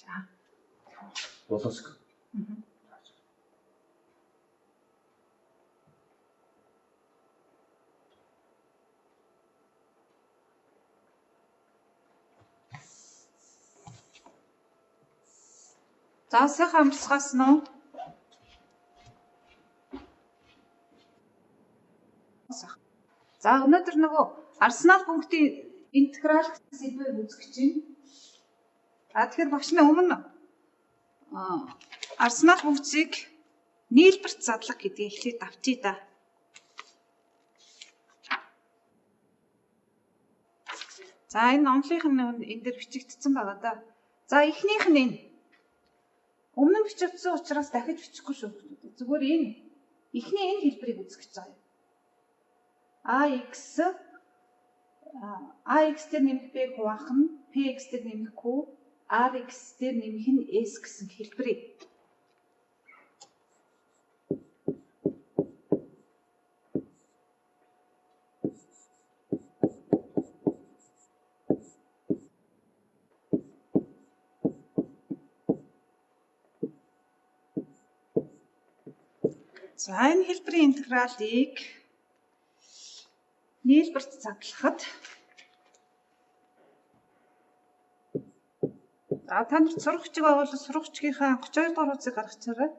За. Болооск. За сайхан амарцгаасан уу? За өнөөдөр нөгөө Арсенал пунктын интеграл гэсэн сэдвээр үзэх гэж байна. За тэгэхээр багш нь өмнө Арсенал функцийг нийлбэрт задлах гэдгийг эхлээд авчий да. За энэ онлынх нь энэ дээр бичигдсэн байгаа да. За эхнийх нь энэ. Өмнө нь бичигдсэн учраас дахиж бичихгүй шүү. Зүгээр энэ эхний энэ хэлбэрийг үзэх гэж байгаа юм. AX AX дээр нэмэх B хуваах нь PX дээр нэмэх Q, RX дээр нэмэх нь S гэсэн хэлбэрийг. За энэ хэлбэрийн интегралыг нийлбэрт задлахад за та нарт сурах хичээг байвал сурах хичээгийнхаа 32 дугаар хуудсыг гаргачаарай.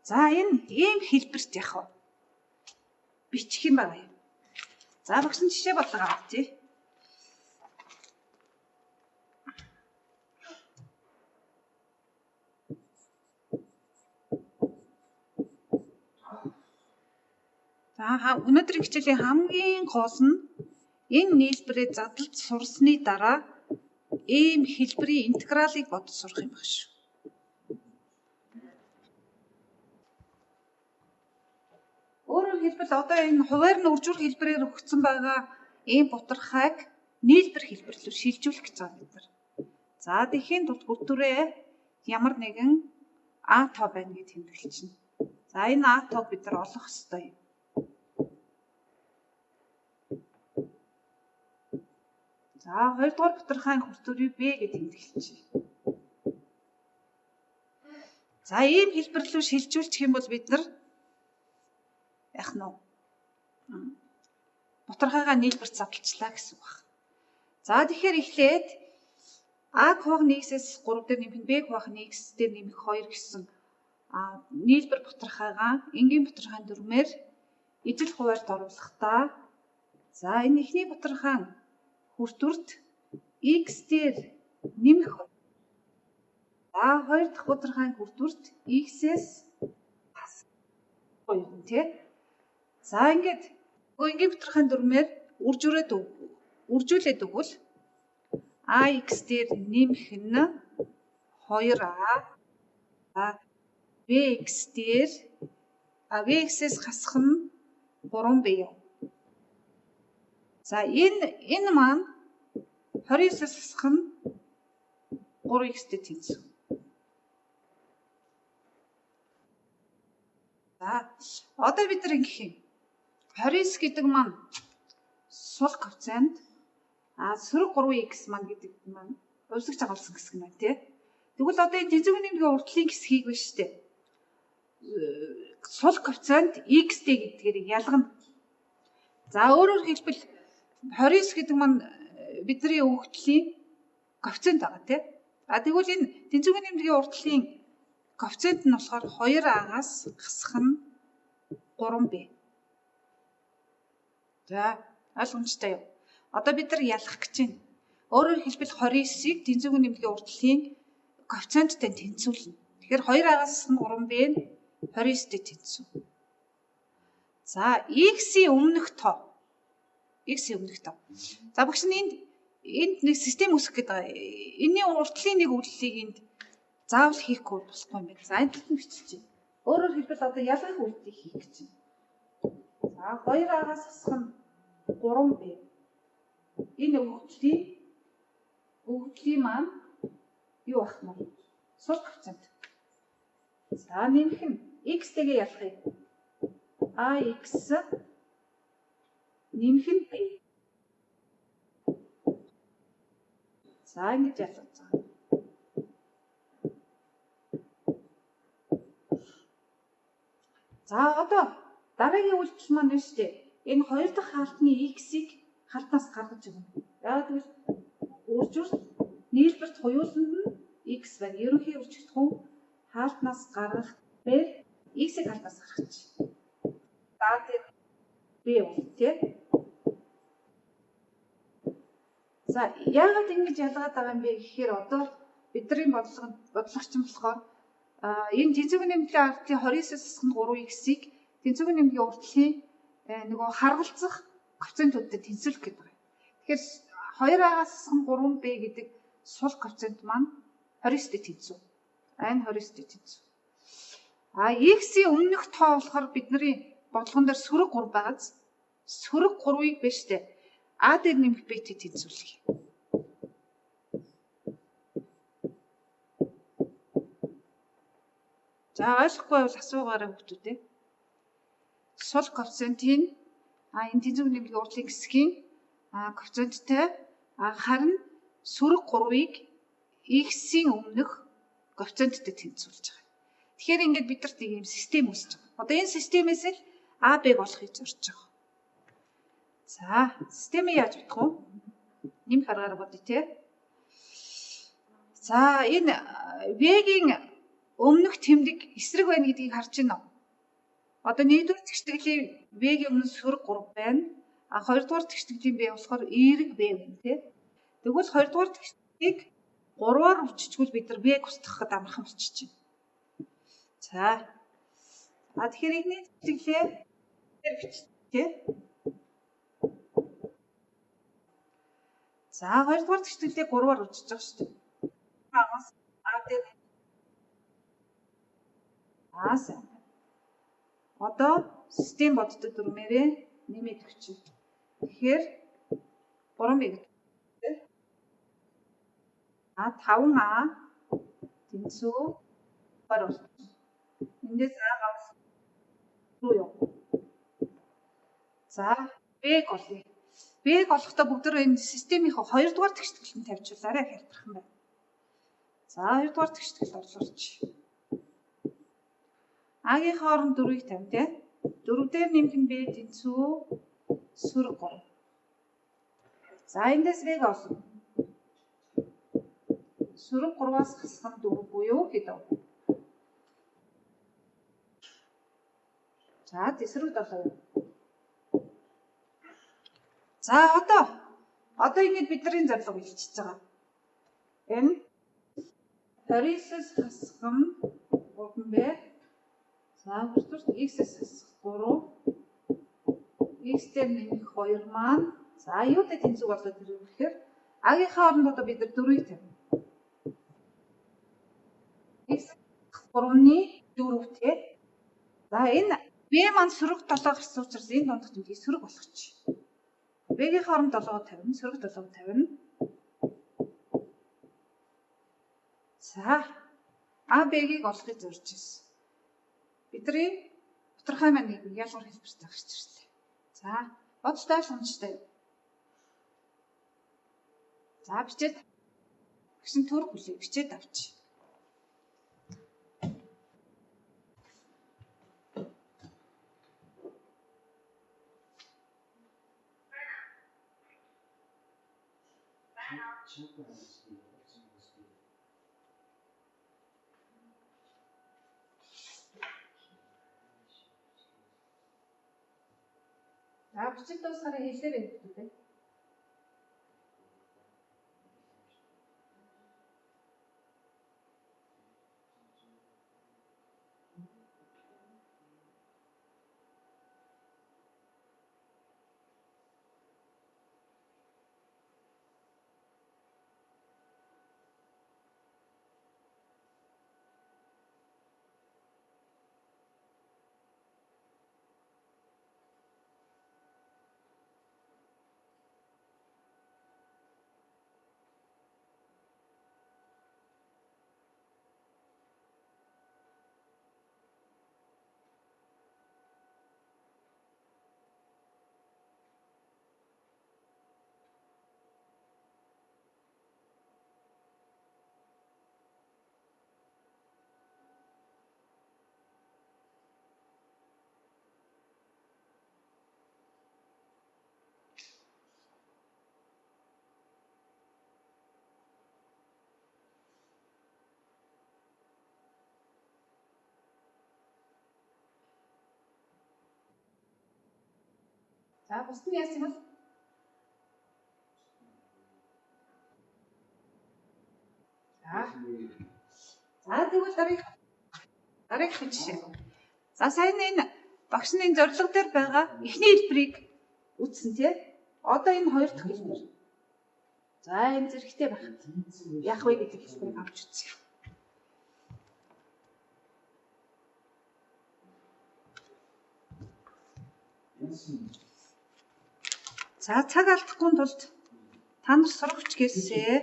За энэ ийм хэлбэрт яах вэ? Бичих юм байна. За багш нь жишээ бодлого авчих. За өнөөдрийн хичээлийн хамгийн гол нь энэ нийлбэрээ задлж сурсны дараа ийм хэлбэрийн интегралыг бодож сурах юм баг шүү. Өөрөөр хэлбэл одоо энэ хуваар нь үржүүр хэлбэрээр өгсөн байгаа ийм бутархайг нийлбэр хэлбэр рүү шилжүүлэх гэж байгаа бид нар. За тэхийн тулд бүртүрээ ямар нэгэн А тоо байна гэж тэмдэглэчихнэ. За энэ А тоог бид нар олох ёстой юм. За хоёрдугаар бутархайн хүртүрийг Б гэж тэмдэглэчихье. За ийм хэлбэр рүү шилжүүлчих юм бол бид нар яах нь вэ? Бутархайгаа нийлбэрт задлчлаа гэсэн үг байна. За тэгэхээр эхлээд А хуваах нь x-ээс 3 дээр нэмэх нь Б хуваах нь x дээр нэмэх 2 гэсэн нийлбэр бутархайгаа энгийн бутархайн дүрмээр ижил хуваарьт оруулахдаа за энэ эхний бутархайн хүртүрт x дээр нэмэх 2. За хоёр дахь бутархайн хүртүрт x-ээс 2 нь тий. За ингээд энгийн бутархайн дүрмээр үржүүлээд өгвөл ax дээр нэмэх нь 2a bx дээр bx-ээс хасах нь 3b юм. За энэ маань 29-ээс хасах нь 3x-тэй тэнцв. За одоо бид нар ингэх юм. 29 гэдэг маань сул коэффициент сөрөг 3x маань гэдэг маань хувьсагч агуулсан хэсэг нь байна тий. Тэгвэл одоо энэ тэнцвэрийн нэмгийн урдлын хэсгийг биш үү? Сул коэффициент x-тэй гэдгээр ялгана. За өөрөөр хэлбэл 29 гэдэг маань бидний өгөгдлийн коэффициент байгаа тий. А тэгвэл энэ тэнцвэрийн нэмгийн урдлын коэффициент нь болохоор 2а-аас хасах нь 3b. За ойлгомжтой юу? Одоо бид нар ялах гэж байна. Өөрөөр хэлбэл 29-ыг тэнцвэрийн нэмгийн урдлын коэффициенттэй тэнцвүүлнэ. Тэгэхээр 2а-аас хасах нь 3b нь 29-тэй тэнцв. За x-ийн өмнөх тоо. X-ийн өмнөх тоо. За багш нь энд нэг систем үүсгэх гээд байгаа. Энийн урдлын нэг үйлдэлийг энд заавал хийхгүй болохгүй юм байна. За энэ талд нь биччихье. Өөрөөр хэлбэл одоо ялгах үйлдэлийг хийх гэж байна. За 2а-аас хасах нь 3b. Энэ өгөгдлийн маань Юу ах нь? Сул коэффициент. За нэмэх нь x-тэйгээ ялах юм. ax нэмэх нь b. За ингэж ялгаж байгаа. За одоо дараагийн үйлдэл маань нь шүү дээ. Энэ хоёр дахь хаалтны x-ийг хаалтнаас гаргаж өгнө. Яагаад гэвэл үржүүр нийлбэрт хоёуланд нь x байна. Ерөнхий үржигдэхүүн хаалтнаас гаргах дээр x-ийг хаалтнаас гаргачих. За тэр b бол тий. За яагаад ингэж ялгаад байгаа юм бэ гэхээр одоо бидний бодлого чинь болохоор энэ тэнцвэрийн нэмэлтийн ардын 29-с хасах нь 3x-ийг тэнцвэрийн нэмэлтийн уртлын нөгөө харгалзах коэффициентүүдтэй тэнцвүүлэх гэдэг байна. Тэгэхээр 2-аас хасах нь 3b гэдэг сул коэффициент маань 29-тэй тэнцв. Энэ 29-тэй тэнцв. А x-ийн өмнөх тоо болохоор бидний бодлогон дээр сөрөг 3 байгааз сөрөг 3-ыг биш үү? А дээр нэмэх b-тэй тэнцвүүлэх. За ойлгохгүй байвал асуугаарай хүүхдүүдээ. Сул коэффициентийн энэ тэнцвэр нэмэлтийн уртлын хэсгийн коэффициенттэй харин сөрөг 3-ыг x-ийн өмнөх коэффициенттэй тэнцвүүлж байгаа. Тэгэхээр ингээд бид нарт ийм систем үүсэж байгаа. Одоо энэ системээс л А, Б-г олохыг зорж байгаа. За, системийг яаж бодох вэ? Нэмэх аргаар бодъё те. За, энэ В-гийн өмнөх тэмдэг эсрэг байна гэдгийг харж байна уу? Одоо нэгдүгээр тэгштгэлийн В-гийн өмнө сөрөг 3 байна. А хоёрдугаар тэгштгэлийн В болохоор эерэг В байна те. Тэгвэл хоёрдугаар тэгштэгийг 3-аар өвччихвэл бид нар В-г устгахад амархан болчихж байна. За. А тэгэхээр эхний тэгштэглээ бичиж те. За хоёрдугаар тэгштэглээ 3-аар өвчиж байгаа шүү дээ. Агаас А дээр Аа сайн. Одоо систем боддог дүрмээрээ нэмээд өгчээ. Тэгэхээр 3 б гэдэг. А 5а тэнцүү 20 болчих. Эндээс а гавс руу яв. За б-г олъё. Б-г олохдоо бүгдөө энэ системийнхээ хоёрдугаар тэгшитгэлд тавьчихлаарай хялбархан байна. За хоёрдугаар тэгшитгэл орлуулж. А-гийн хооронд 4-ийг тавь тий. 4 дээр нэмэх нь Б тэнцүү сөрөг 3. За эндээс В-г олно. Сөрөг 3-аас хасах нь 4 буюу хэд вэ? За тэсрэг 7. За одоо ингэж бидний зорилго илчиж байгаа. Энэ 29-с хасах нь 3 Б. За хүртэлт x-с хасах 3. X дээр нэмэх 2 маань за юутай тэнцүү болоод ирэх вэ гэхээр а-гийнхаа оронд одоо бид нар 4-ийг тавина. X 3-ны 4 тий. За энэ B маань сөрөг 7 гарсан учраас энэ дундах тэмдгийг сөрөг болгочих. B-гийн оронд 7 тавина, сөрөг 7 тавина. За А Б-гийг олохыг зорж ирсэн. Бидний тодорхой маань нэг ялгуур хэлбэртэй гарч ирлээ. За бодолтой ойлгомжтой. За бичээд багш нь төр хүлээ бичээд авч. За бичээд дуусахаараа хэлээрэй гэдэг. За бусд нь яасан юм бол? За. За тэгвэл дараагийнх жишээ. За сайн энэ багш нь энэ зорилго дээр байгаа эхний хэлбэрийг үзсэн тий. Одоо энэ хоёр дахь хэлбэр. За энэ зэрэгтэй байх. Яах вэ гэдэг хэлбэрийг авч үзье. За цаг алдахгүй тулд та нар сурагч гэсээ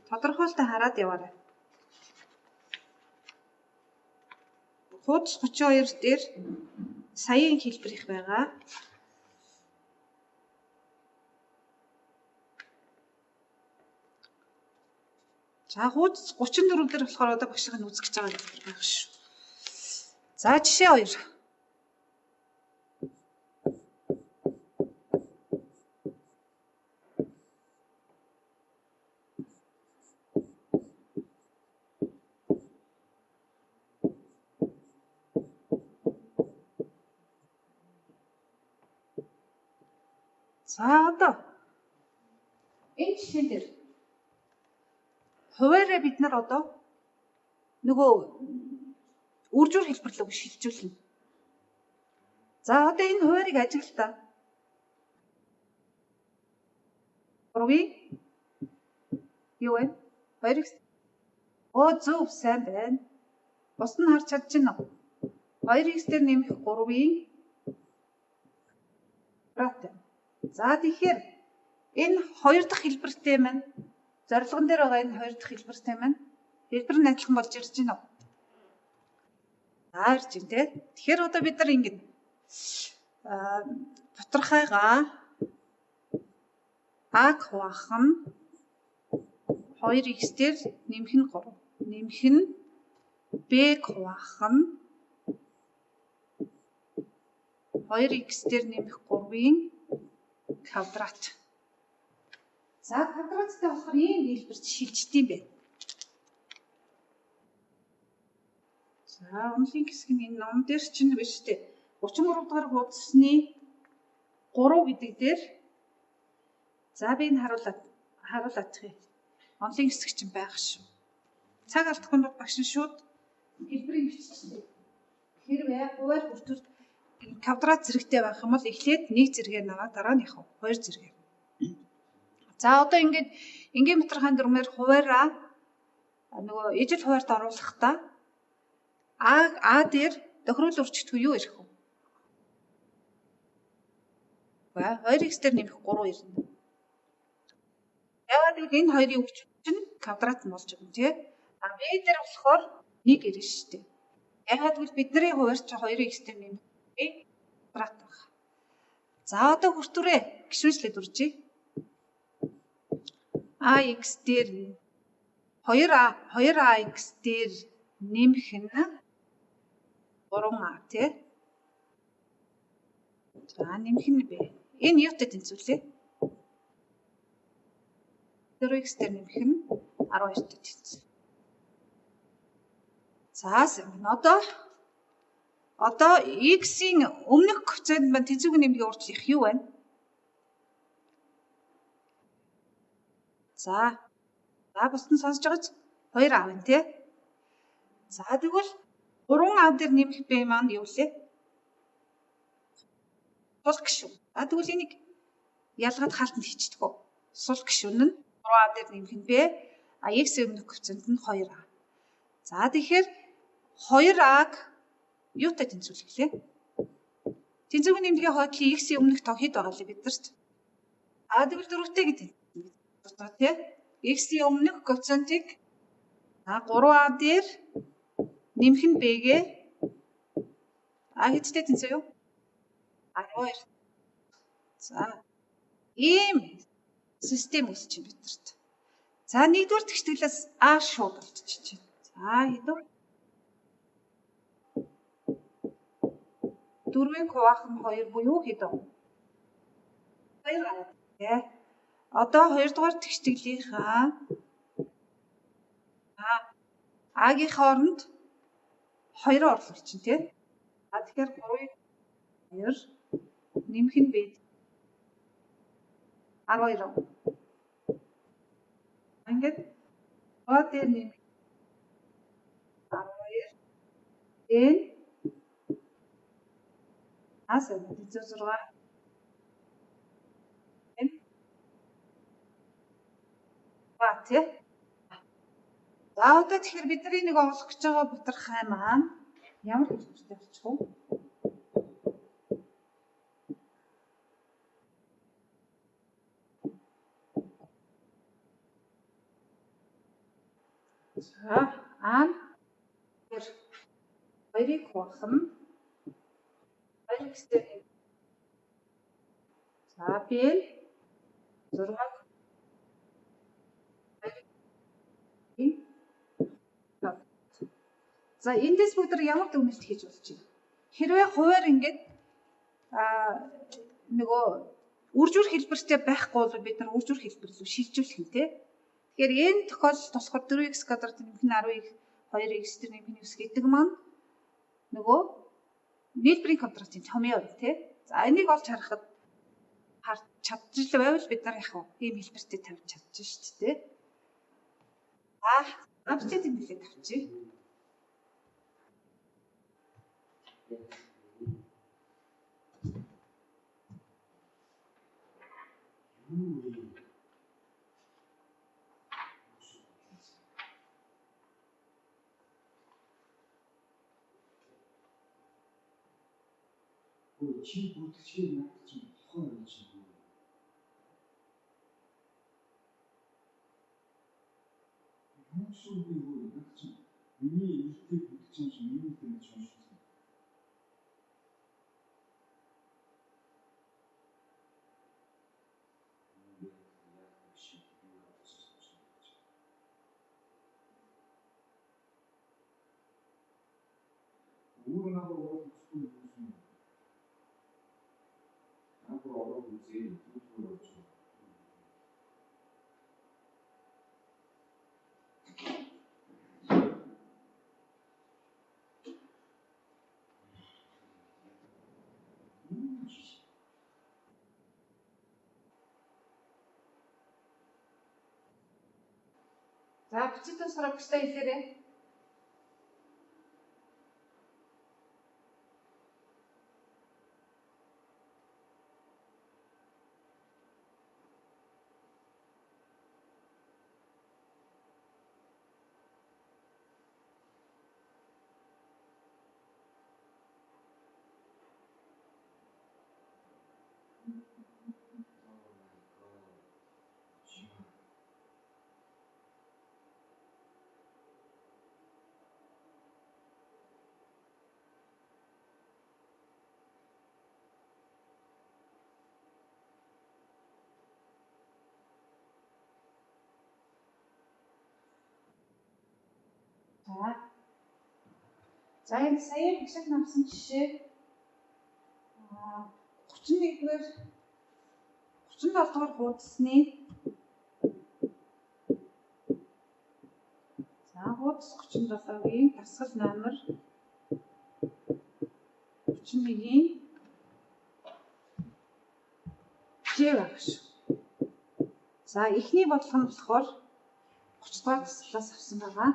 тодорхойлолтоо хараад яваарай. Хуудас 32 дээр саяын хэлбэр их байгаа. За хуудас 34 дээр болохоор одоо багшийн нь үзэх гэж байгаа хэлбэр байх шүү. За жишээ 2. За одоо энэ жишээн дээр хуваараа бид нар одоо нөгөө үржүүр хэлбэр рүү шилжүүлнэ. За одоо энэ хуваарийг ажигла та. 3-ийн юу вэ? 2x. Оо зөв сайн байна. Бус нь харж чадж байна уу? 2x дээр нэмэх 3-ийн квадрат. За тэгэхээр энэ хоёр дахь хэлбэртэй маань зорилгон дээр байгаа энэ хоёр дахь хэлбэртэй маань хэлбэр нь адилхан болж ирж байна уу? За ирж байна те. Тэгэхээр одоо бид нар ингэж бутархайгаа а-г хуваах нь 2x дээр нэмэх нь 3, нэмэх нь b-г хуваах нь 2x дээр нэмэх 3-ын квадрат. За квадраттай болохоор ийм хэлбэрт шилждэг юм байна. За онлын хэсэг нь энэ ном дээр чинь биш үү? 33 дугаар хуудасны 3 гэдэг дээр за би энэ харуулаад юм. Онлын хэсэг чинь байх шүү. Цаг алдахгүй бол багш нь шууд хэлбэрийг биччихлээ. Хэрвээ хуваар бүртэр квадрат зэрэгтэй байх юм бол эхлээд нэг зэрэгээр наваа дараа нь явах хоёр зэрэгээр. За одоо ингээд энгийн бутархайн дүрмээр хуваараа нөгөө ижил хуваарт оруулахдаа А дээр тохируулан үржихдээ юу ирэх вэ? 2x дээр нэмэх 3 ирнэ. Яагаад гэвэл энэ хоёрын өгч чинь квадрат нь болж өгнө тий. А b дээр болохоор 1 ирнэ шүү дээ. Яагаад гэвэл бидний хуваар чинь 2x дээр нэмэх квадрат баг. За одоо хүртүрээ гишүүнчлээд үржье. Ax дээр 2a 2ax дээр нэмэх нь 3a тий. За нэмэх нь b. Энэ юутай тэнцвүүлээ? 4x дээр нэмэх нь 12-тэй тэнцв. За сайн. Одоо x-ийн өмнөх коэффициент маань тэнцвүүгийн нэмгийн урьдчил их юу байна? За. За бусд нь сонсож байгаач 2a байна тий. За тэгвэл 3a дээр нэмэх b маань юу лээ? Сул гишүүн. За тэгвэл энийг ялгаад хаалтанд хийчихдэг үү? Сул гишүүн нь 3a дээр нэмэх нь b, а x-ийн өмнөх коэффициент нь 2a. За тэгэхээр 2a-г юутай тэнцвүүлэх лээ? Тэнцвүүгийн нэмлэгийн хойдлын x-ийн өмнөх тоо хэд байгаа лээ бидэрт? А тэгвэл 4-тэй гэдэг тий. X-ийн өмнөх коэффициентийг 3a дээр нэмэх нь b-гээ а хэдтэй тэнцв юу? 12. За ийм систем үүсэж байна бидэрт. За нэгдүгээр тэгштгэлээс а шууд болчихж байна. За хэдв? 4-ийг хуваах нь 2 буюу хэд вэ? 2 гараад тий. Одоо хоёрдугаар тэгштгэлийнхаа а-гийн оронд 2 орлуулчихна тий. А тэгэхээр 3-ыг 2 нэмэх нь b 12. Ингээд 6 дээр нэмэх 12 n ас 6 n ба тий. За одоо тэгэхээр бидний нэг олох гэж байгаа бутархай маань ямар хэлбэртэй болчих вэ? За а нь 2-ыг хуваах нь 2x дээр за b нь 6-г За эндээс бүгд ямар дүгнэлт хийж болж байна? Хэрвээ хуваар ингээд нөгөө үржүүр хэлбэртэй байхгүй бол бид нар үржүүр хэлбэр рүү шилжүүлэх юм те. Тэгэхээр энэ тохиолдолд болохоор 4x квадрат нэмэх нь 10x 2x дээр нэмэх нь 9 гэдэг маань нөгөө нийлбэрийн квадратын томьёо тий. За энийг олж харахад чадчих байвал бид нар яг ийм хэлбэртэй тавьж чадчих шүү дээ. За авчид нэлээд тавьчих. Чи бүртгэжээр надад чи болохоо юм чи. Юу гэсэн үг вэ? Надад чи миний нэртэй бүртгэж юм чи миний нэрээр чи уншсан. Өөр надад уулзахгүй юм уу? Наад ороод үзээ зүгээр болж байна. За бичит усраа багштай хэлээрэй. За энэ сая бишг намсан жишээ 31-р 37 дугаар хуудасны за хуудас 37-гийн дасгал номер 31-ийн Ж баг шүү. За эхний бодлого нь болохоор 30 дугаар дасгалаас авсан байгаа.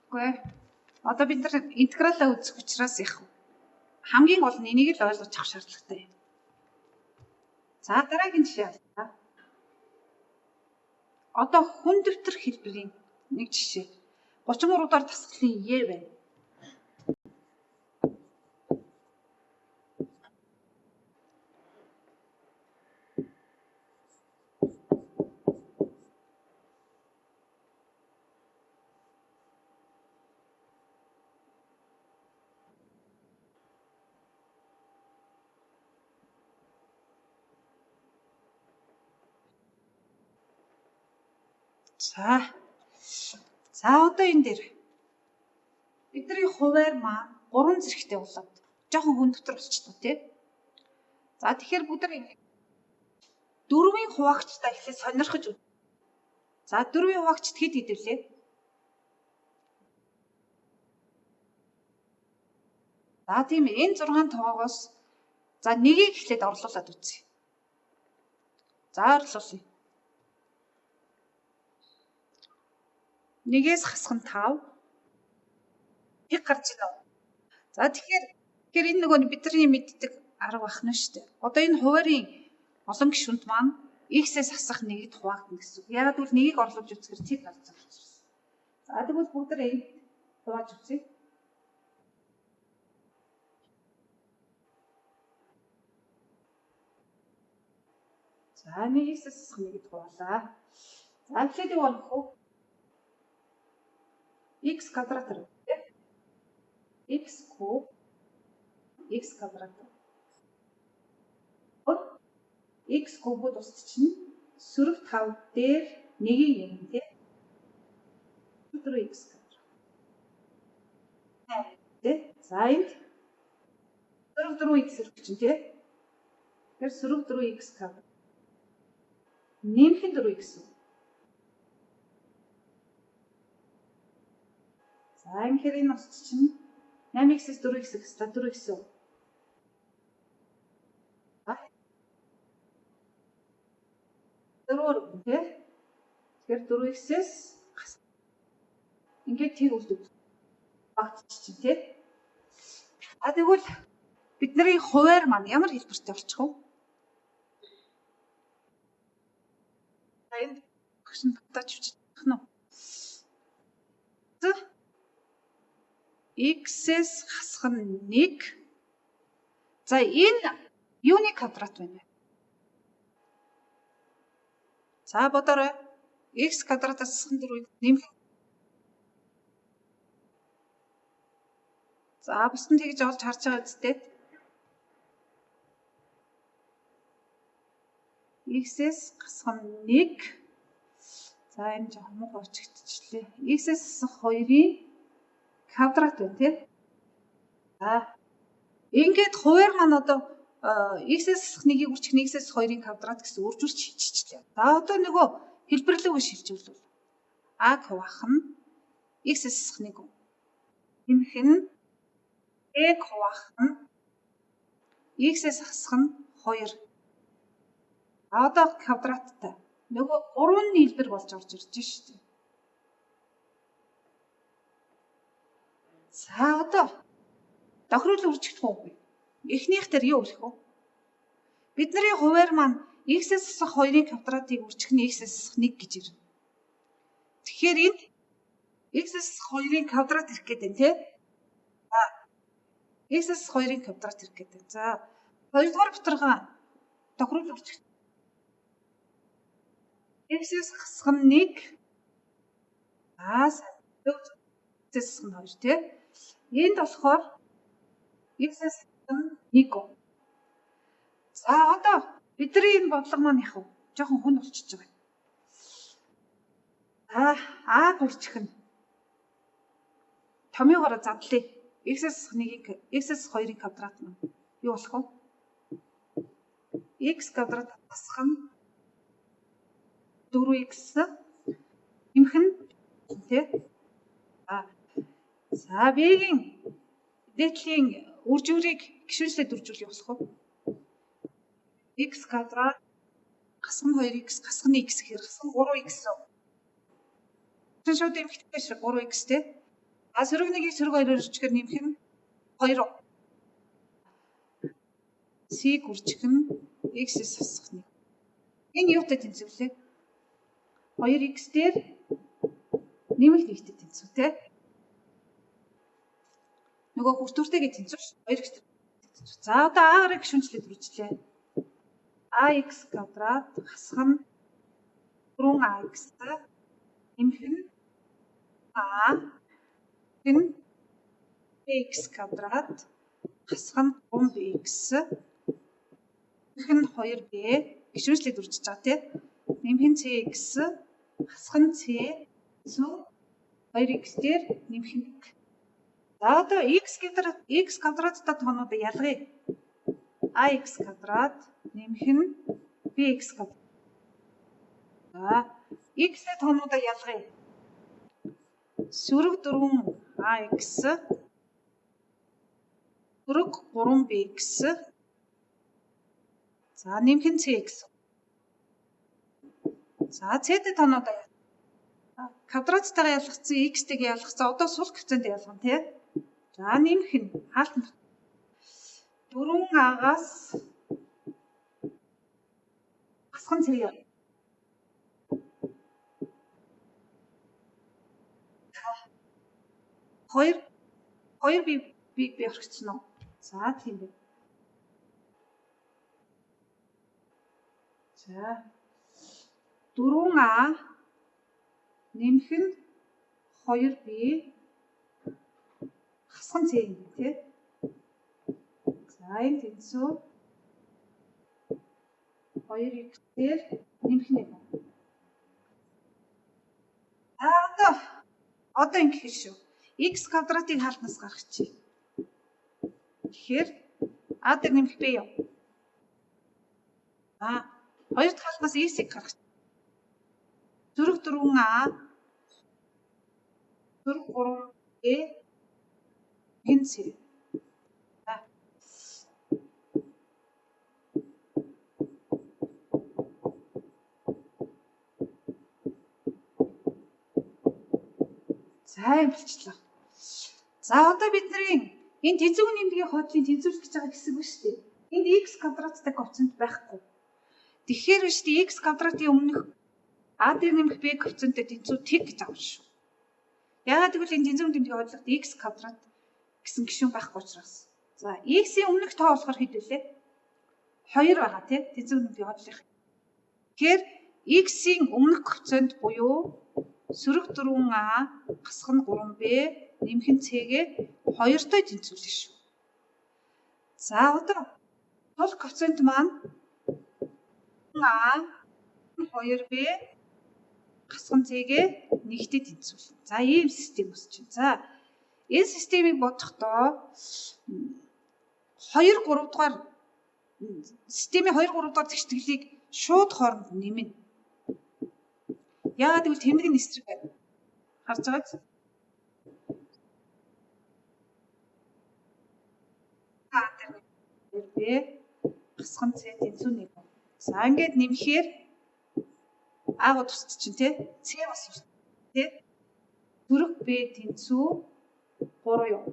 Үгүй. Одоо бид нар интегралаа үзэх учраас яг хамгийн гол нь энийг л ойлгож авах шаардлагатай. За дараагийн жишээ авъя. Одоо хүн дэвтэр хэлбэрийн нэг жишээ. 33 дугаар дасгалын Е байна. За одоо энэ дээр бидний хуваар маань 3 зэрэгтэй болоод жоохон хүн дотор болчихлоо тий. За тэгэхээр бүгд дөрвийн хуваагчтай эхлээд сонирхож үз. За 4-ийн хуваагчид хэд хэдвлээ? За тийм ээ, энэ 6 тоогоос за нэгийг эхлээд орлуулад үзье. За орлуулъя. 1-ээс хасах нь 5. Тэг гарч ийнө. За тэгэхээр энэ нөгөө бидний мэддэг арга байх нь шүү дээ. Одоо энэ хуваарийн олон гишүүнд маань x-ээс хасах нэгэд хуваагдана гэсэн үг. Яагаад гэвэл нэгийг орлуулж үзэхээр тэг гарч байгаа учраас. За тэгвэл бүгд энд хувааж үзье. За нэг x-ээс хасах нэгэд хуваалаа. За эхлээд юу болох вэ? X квадрат x куб x квадрат. X кубууд устчихна. Сөрөг 5 дээр нэгийг юм тий. 4x квадрат. Тэ? За энд сөрөг 4x ирэх чинь тий. Тэгэхээр сөрөг 4x квадрат. Нэмэх нь 4x. За ингэхээр энэ устчихна. 8x-ээс 4x гэсла 4x. Дөрвөөр тий. Тэгэхээр 4x-ээс ингээд тэг үлдэх багтчих чинь тий. А тэгвэл бидний хуваар маань ямар хэлбэртэй болчих вэ? За энд багш нь татаж өччих нь. X-ээс хасах нь 1. За энэ юуны квадрат байна вэ? За бодоорой. X квадратаас хасах нь 4 нэмэх. За бус нь тэгж олж харж байгаа үсттэй. X-ээс хасах нь 1. За энэ жоохон муухай өчигдчихлээ. X-ээс хасах 2-ын квадрат байна тий. За ингээд хуваар маань одоо x-ээс нэгийг үржих нь x-ээс 2-ын квадрат гэсэн үржүүлж шилжчихлээ. За одоо нөгөө хэлбэрлүүгээ шилжүүлвэл а-г хуваах нь x-ээс 1. Нэмэх нь b-г хуваах нь x-ээс хасах нь 2. Одоо квадраттай. Нөгөө 3 нийлбэр болж орж ирж шүү дээ. За одоо тохируулан үржигдэх үгүй. Эхнийх дээр юу өрөх вэ? Бидний хуваар маань x-ээс хасах 2-ын квадратыг үржих нь x-ээс хасах 1 гэж ирнэ. Тэгэхээр энд x-ээс хасах 2-ын квадрат ирэх гээд байна тий. За x-ээс 2-ын квадрат ирэх гээд байна. За хоёрдугаар бутаргаа тохируулан үржих. X-ээс хасах нь 1. За x-ээс хасах нь 2 тий. Энд болохоор x-ээс 1. За одоо бидний энэ бодлого маань яах вэ? Жохон хүн болчихж байгаа. За а гүрчих нь томьёогоор задлаа. X-ээс 1-ийг x-ээс 2-ын квадрат нь юу болох вэ? X квадрат хасах нь 4x нэмэх нь тий. За b-ийн дээдлийн үржүүрийг гишүүнчлээд үржүүлэх болох уу? X квадрат хасах нь 2x хасах нь x гэхээр хасах нь 3x. Шууд эмхтэй шиг 3x тий. А сөрөг 1-ийг сөрөг 2-оор үржихээр нэмэх нь 2. C-г үржих нь x-ээс хасах 1. Энэ юутай тэнцвэлээ? 2x дээр нэмэх 1-тэй тэнцв тий. Нөгөө хүртүүртэйгээ тэнцв ш. 2x тэнцв. За одоо а-аараа гишүүнчлээд үржлээ. Ax квадрат хасах нь 4ax нэмэх нь a нь bx квадрат хасах нь 3bx нэмэх нь 2b гишүүнчлээд үржиж байгаа тий. Нэмэх нь cx хасах нь c зөв 2x дээр нэмэх нь 1. За одоо x квадрат x квадраттай тоонуудыг ялгая. Ax квадрат нэмэх нь bx квадрат. За X-ийн тоонуудаа ялгая. Сөрөг 4ax сөрөг 3bx за нэмэх нь cx. За c-тэй тоонуудаа квадраттайгаа ялгацсан, x-тэйгээ ялгацсан. Одоо сул коэффициент ялгана тий. За нэмэх нь хаалт 4a-гаас хасхан c. Хоёр би би орхисон уу? За тийм байна. За 4a нэмэх нь 2b хасхан c юм тий. За энэ тэнцүү 2x дээр нэмэх нь. А одоо ингэх шүү. X квадратыг хаалтнаас гаргачих. Тэгэхээр а дээр нэмэх b юу? А хоёр дахь хаалтнаас x-ийг гаргачих. Сөрөг 4a сөрөг 3b хэн c. За юм болчихлоо. За одоо бидний энэ тэнцвэр нэмдгийн хуулийн тэнцвэрлэх гэж байгаа хэсэг ба шүү дээ. Энд x квадраттай коэффициент байхгүй. Тэгэхээр шүү дээ x квадратын өмнөх а дээр нэмэх b коэффициенттэй тэнцүү тэг гэж авна шүү. Яагаад гэвэл энэ тэнцвэр нэмдгийн хуудлахад x квадрат гэсэн гишүүн байхгүй учраас. За x-ийн өмнөх тоо болохоор хэд вүлээ? 2 байгаа тий тэнцвэр нэмдгийн хуудлын. Тэгэхээр x-ийн өмнөх коэффициент буюу сөрөг 4a хасах нь 3b нэмэх нь c-гээ 2-той тэнцвүүлнэ шүү. За одоо тул коэффициент маань a 2b хасах нь c-гээ 1-тэй тэнцвүүлнэ. За ийм систем үүсэж байна. За энэ системийг бодохдоо 2 3 дугаар системийн 2 3 дугаар зэгчтгэлийг шууд хооронд нэмнэ. Яагаад гэвэл тэмдэг нь эсрэг байна. Харж байгааз. А дээр B хасах нь C тэнцүү 1. За ингээд нэмэхээр А-го тусч чинь тий. C бас тий. Сөрөг B тэнцүү 3 юу.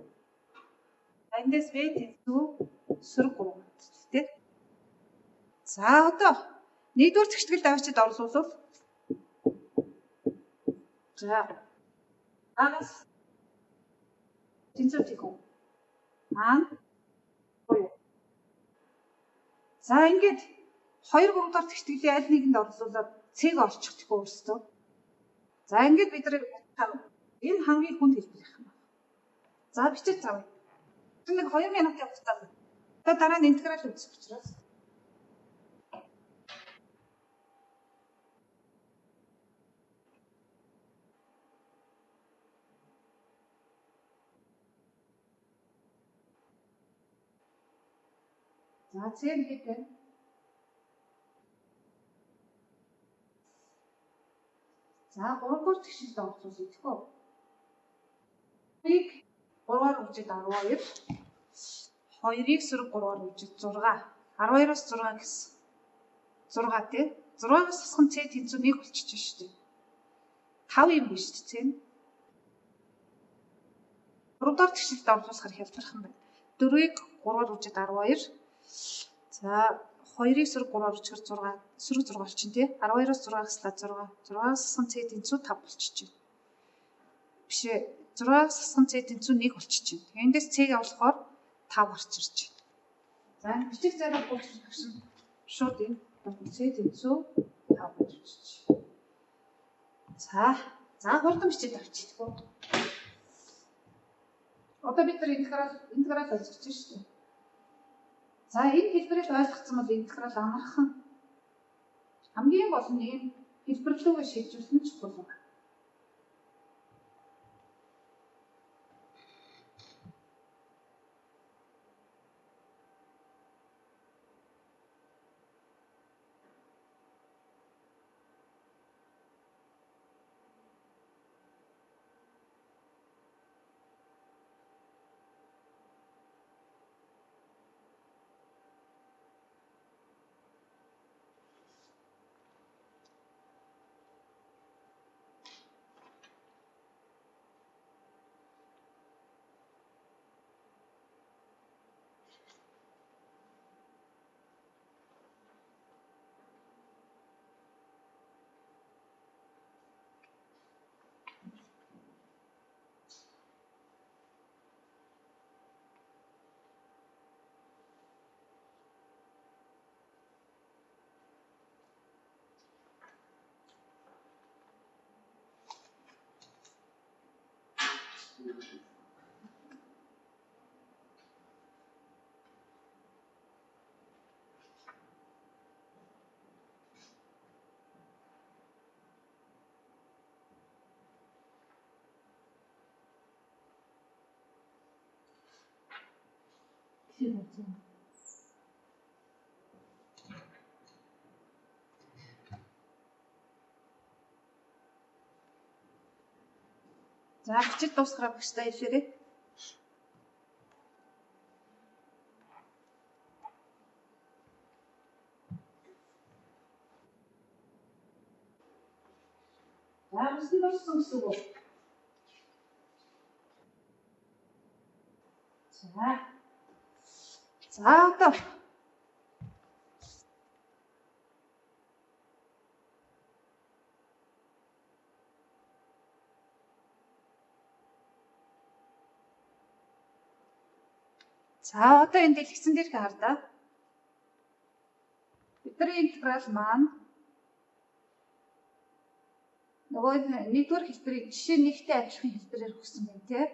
Эндээс B тэнцүү сөрөг 3 тий. За одоо нэгдүгээр зэгчтгэлд авчид орлуулвал за А-гаас тэнцүү тэг үү? А нь 3. За ингээд 2 3 дахь зэгчтгэлийн аль нэгэнд орлуулад C-г олчих гэхгүй өөрсдөө. За ингээд бид нар энэ хамгийн хүнд хэлбэр юм байна. За бичиж авъя. Тэр нэг 2 минутын хугацаанд. Одоо дараа нь интеграл үзэх учраас. За C нь хэд вэ? За 3 дугаар тэгшилд оролцуулъя гэх үү? 1-ийг 3-аар үржиж 12, 2-ыг сөрөг 3-аар үржиж 6. 12-оос 6 гэсэн. 6 тий. 6-аас хасах нь C тэнцүү 1 болчихж шүү дээ. 5 юм биш үү C нь? 3 дугаар тэгшилд орлуулахаар хялбархан байна. 4-ыг 3-аар үржиж 12. За 2-ыг сөрөг 3-аар үржихээр 6, сөрөг 6 болчихно тий. 12-оос 6 хаслаа 6. 6-аас хасах нь C тэнцүү 5 болчихж байна. Биш ээ. 6-аас хасах нь C тэнцүү 1 болчихж байна. Тэгээ эндээс C-г авахаар 5 гарч ирж байна. За бичих зарим гэсэн шууд энэ C тэнцүү 5 гэж бичиж. За хурдан бичээд авчихдаггүй. Одоо бид нар интеграл ойлгож шүү дээ. За энэ хэлбэрийг ойлгоцсон бол интеграл амархан. Хамгийн гол нь ийм хэлбэрлүүгээ шийдвэрлэх нь чухал байна. За бичиж дуусгараа багштай хэлээрэй. За бичсэн дууссан гэсэн үг үү? За. За одоо За одоо энэ дэлгэцэн дээр хардаа. Бидний интеграл маань нөгөө нэгдүгээр хэлбэрийг жишээ нэгтэй адилхан хэлбэрээр өгсөн юм тий.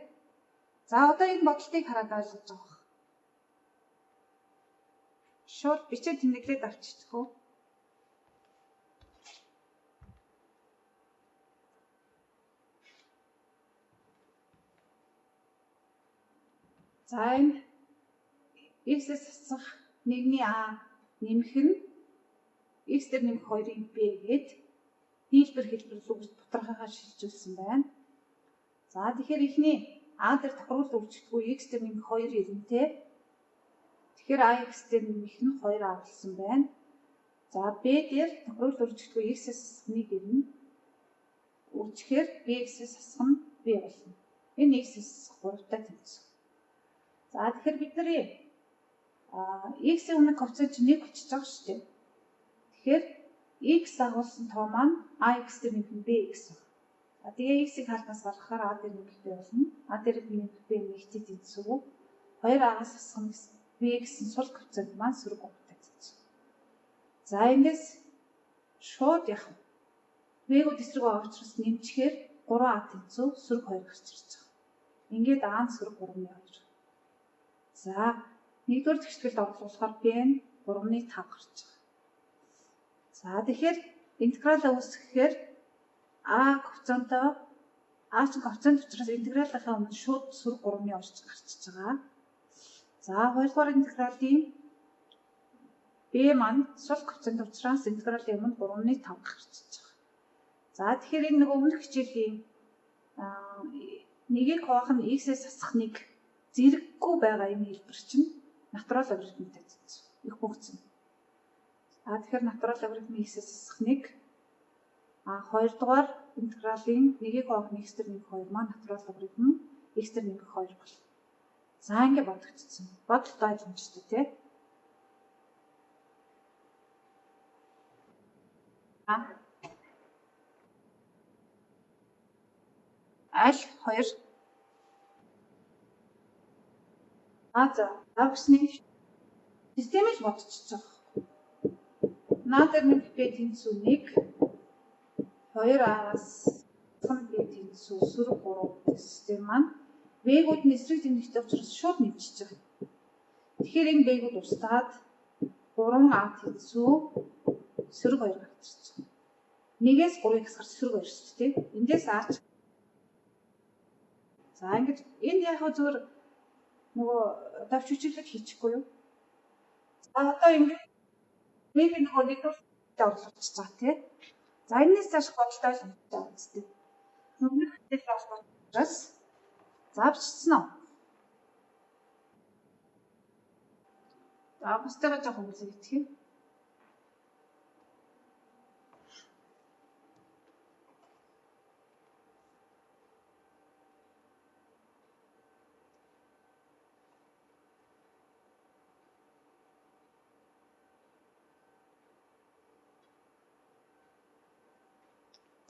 За одоо энэ бодолтыг хараад ойлгож байгаа. Шууд бичээ тэмдэглээд авчиж хөө. За энэ x-ээс хасах 1-ний a нэмэх нь x дээр нэмэх 2-ын b гээд нийлбэр хэлбэр рүү тодорхойгоор шилжүүлсэн байна. За тэгэхээр эхний a дээр тохируулалт үйлчлэхгүй x дээр нэмэх 2 ирэнтэй. Тэгэхээр ax дээр нэмэх нь 2a болсон байна. За b дээр тохируулалт үйлчлэхгүй x-ээс 1 ирнэ. Үйлчлэхээр bx-ээс хасах нь b болно. Энэ x-ээс 3-тай тэнцв. За тэгэхээр бид нарын x-ийн үнэ коэффициент чинь 1 болчихж байгаа шүү дээ. Тэгэхээр x дагуулсан тоо маань ax дээр нэмэх нь bx байна. За тэгээ x-ийг хаалтнаас гаргахаар a дээр нэмэх b болно. A дээр нэмэх b нэгтэй тэнцв. 2a-аас хасах нь b гэсэн сул коэффициент маань сөрөг 3-тай тэнцв. За эндээс шууд яг b-гүүд эсрэг байгаа учраас нэмчихээр 3a тэнцв сөрөг 2 гарч ирж байгаа. Ингээд a нь сөрөг 3.2. За нэгдүгээр тэгшгэлд орлуулахаар b нь 3.5 гарч байгаа. За тэгэхээр интегралаа үүсгэхээр a коэффициентоо a чинь коэффициент учраас интегралынхаа өмнө шууд сөрөг 3.2 гарчиж байгаа. За хоёрдугаар интегралын b маань сул коэффициент учраас интегралын өмнө 3.5 гарчиж байгаа. За тэгэхээр энэ нөгөө өмнөх хичээлийн нэгийг хуваах нь x-ээс хасах нэг зэрэггүй байгаа энэ хэлбэр чинь натурал логарифмтай тэнцв. Их бүгдсэн. А тэгэхээр натурал логарифм x-ээс хасах 1. А хоёрдугаар интегралын нэгийг хуваах нь x дээр нэмэх 2 маань натурал логарифм x дээр нэмэх 2 болно. За ингэ бодогдсон. Бодолт ойлгомжтой тий. Аль хоёр А за багшны системийг бодчихож байгаа. Наа дээр нэмэх b тэнцүү 1 2-аас b тэнцүү сөрөг 3 систем маань v-гүүд нь эсрэг тэнэгтэй учраас шууд нэмчихэж байгаа. Тэгэхээр энэ v-гүүд устгаад 3a тэнцүү сөрөг 2 гарч ирж байгаа. 1-ээс 3-ыг хасгаар сөрөг 2 шүү дээ. Эндээс а ч за ингэж энэ яг зөвөр нөгөө давч хүчлэг хийчихгүй юу? За одоо ингэ нэг нөгөө нэгдүгээр орлуулчих байгаа тий. За энэс цааш бодолтой ойлгомжтой үстэй. Өмнөх хичээл учраас за бичсэн үү? За бусдыгаа жоохон үзье юм.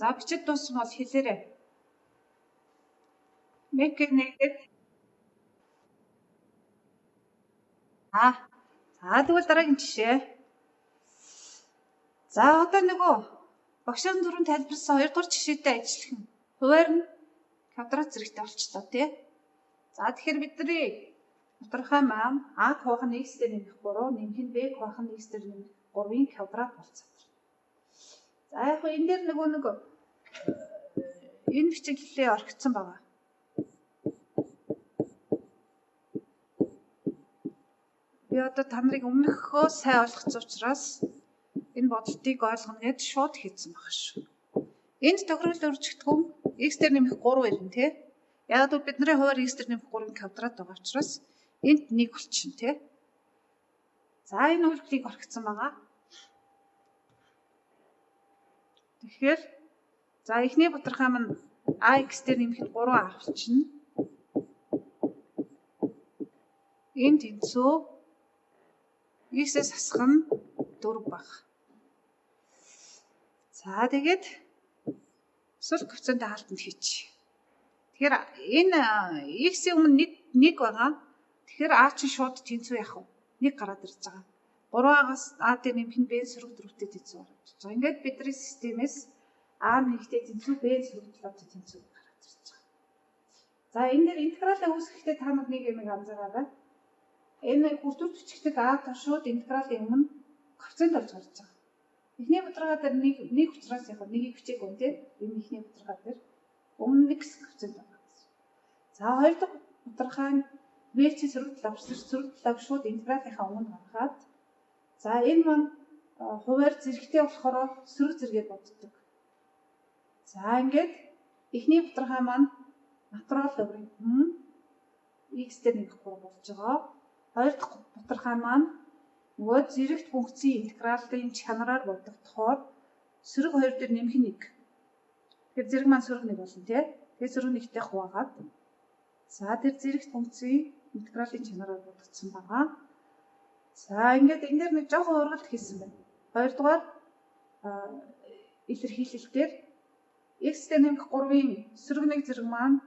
За бичиж дууссан бол хэлээрэй. Мекер нэгээд За тэгвэл дараагийн жишээ. За одоо нөгөө багшийн дөрөв тайлбарласан хоёрдугаар жишээтэй ажиллах нь хуваар нь Квадрат зэрэгтэй болчлоо тий. За тэгэхээр бидний тодорхой маань а хуваах нь x дээр нэмэх 3 нэмэх нь b хуваах нь x дээр нэмэх 3-ын квадрат болцсон. За яг хөө энэ дээр нөгөө нэг энэ бичиглэлээ орхицсан байгаа. Би одоо та нарыг өмнөхөө сайн ойлгоцсон учраас энэ бодолтыг ойлгоно гэд шууд хийсэн баг шүү. Энд тохирол өржигдэх x дээр нэмэх 3 ирнэ тий. Яг л бидний хуваар x дээр нэмэх 3-ын квадрат байгаа учраас энд 1 болчихно тий. За энэ үйлдэлийг орхицсан байгаа. Тэгэхээр за эхний бутархай маань ax дээр нэмэх нь 3a болчихно. Энэ тэнцүү x-ээс хасах нь 4 баг. За тэгээд сул коэффициент хаалтанд хийчих. Тэгэхээр энэ x-ийн өмнө 1 байгаа. Тэгэхээр a чинь шууд тэнцүү яах вэ? 1 гараад ирж байгаа. 3-аас a дээр нэмэх нь b сөрөг 4-тэй тэнцүү гараад ирж байгаа. Ингээд бидний системээс a нэгтэй тэнцүү b сөрөг 7-тэй тэнцүү гараад ирж байгаа. За энэ дээр интегралаа үүсгэхдээ та нар нэг юм анзаараарай. Энэ хүртүүр бичигдэх а тоо шууд интегралын өмнө коэффициент болж гарч байгаа. Эхний бутаргаа дээр нэг учраас яг нэгийг бичээгүй тий. Энэ эхний бутаргаа дээр өмнө нэг гэсэн коэффициент байгаа гэсэн. За хоёр дахь бутархаа нь b чи сөрөг 7 учраас сөрөг 7-г шууд интегралынхаа өмнө гаргаад за энэ маань хуваар зэрэгтэй болохоор сөрөг зэрэгээр боддог. За ингээд эхний бутархаа маань натурал логарифм x дээр нэмэх 3 болж байгаа. Хоёр дахь бутархаа маань нөгөө зэрэгт функцийн интегралын чанараар бодогдохоор сөрөг 2 дээр нэмэх нь 1. Тэгэхээр зэрэг маань сөрөг 1 болно тий. Тэгээ сөрөг 1-тэй хуваагаад за тэр зэрэгт функцийн интегралын чанараар бодогдсон байгаа. За ингээд энэ дээр нэг жоохон ургалт хийсэн байна. Хоёрдугаар илэрхийлэлтээр x дээр нэмэх 3-ын сөрөг 1 зэрэг маань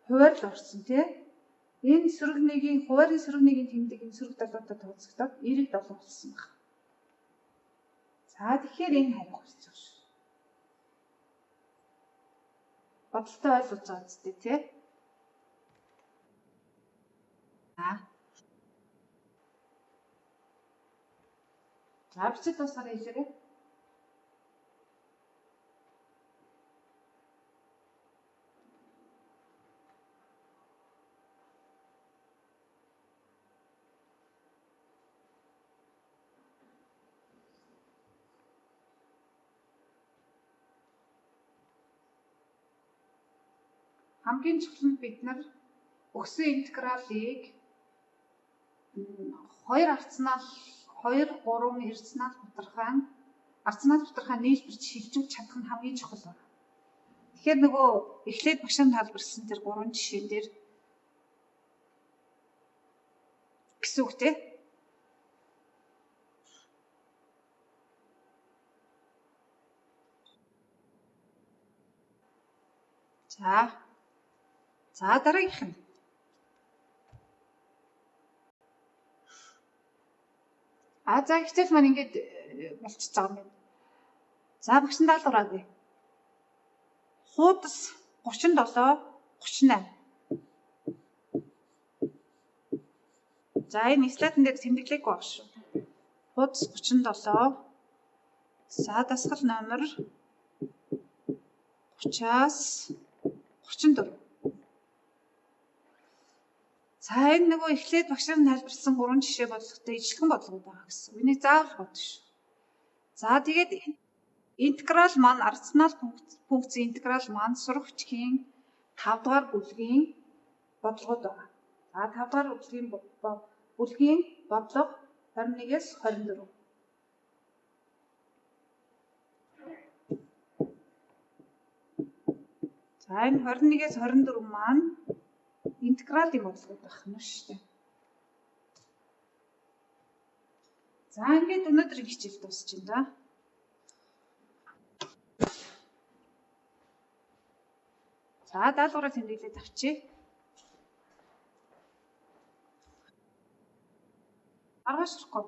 хуваар л орсон тий. Энэ сөрөг 1-ийн хуваарийн сөрөг 1-ийн тэмдэг энэ сөрөг 7-тай тооцогдоод 97 болсон байна. За тэгэхээр энэ хариу болж байгаа шүү. Бодолтой ойлгож байгаа зү тий. За бичиж дуусгаар хэлээрэй. Хамгийн чухал нь бид нар өгсөн интегралыг 2 арцнал 2 3 ирцнал бутархаан арцнал бутархаан нийлбэрч шилжүүлж чадах нь хамгийн чухал байна. Тэгэхээр нөгөө эхлээд багш нь тайлбарласан тэр 3 жишээн дээр гэсэн үг те. За. За дараагийнх нь. А за хичээл маань ингэж болчихж байгаа юм байна. За багш нь даалгавраагүй. Хуудас 37 38. За энэ слайдн дээр тэмдэглээгүй баг шүү. Хуудас 37. За дасгал номер 30-аас 34. За энэ нөгөө эхлээд багш нар тайлбарласан 3 жишээ бодлоготой ижилхэн бодлогод байгаа гэсэн. Энийг заавал бодно шүү. За тэгээд интеграл маань рационал функцийн интеграл маань сурах хүчгийн 5 дугаар бүлгийн бодлогод байгаа. За 5 дугаар бүлгийн бодлого 21-ээс 24. За энэ 21-ээс 24 маань интегралын бодлогод байх нь шүү дээ. За ингээд өнөөдрийн хичээл дуусч байна да. За даалгавраа тэмдэглээд авчи. Маргааш ирэхгүй.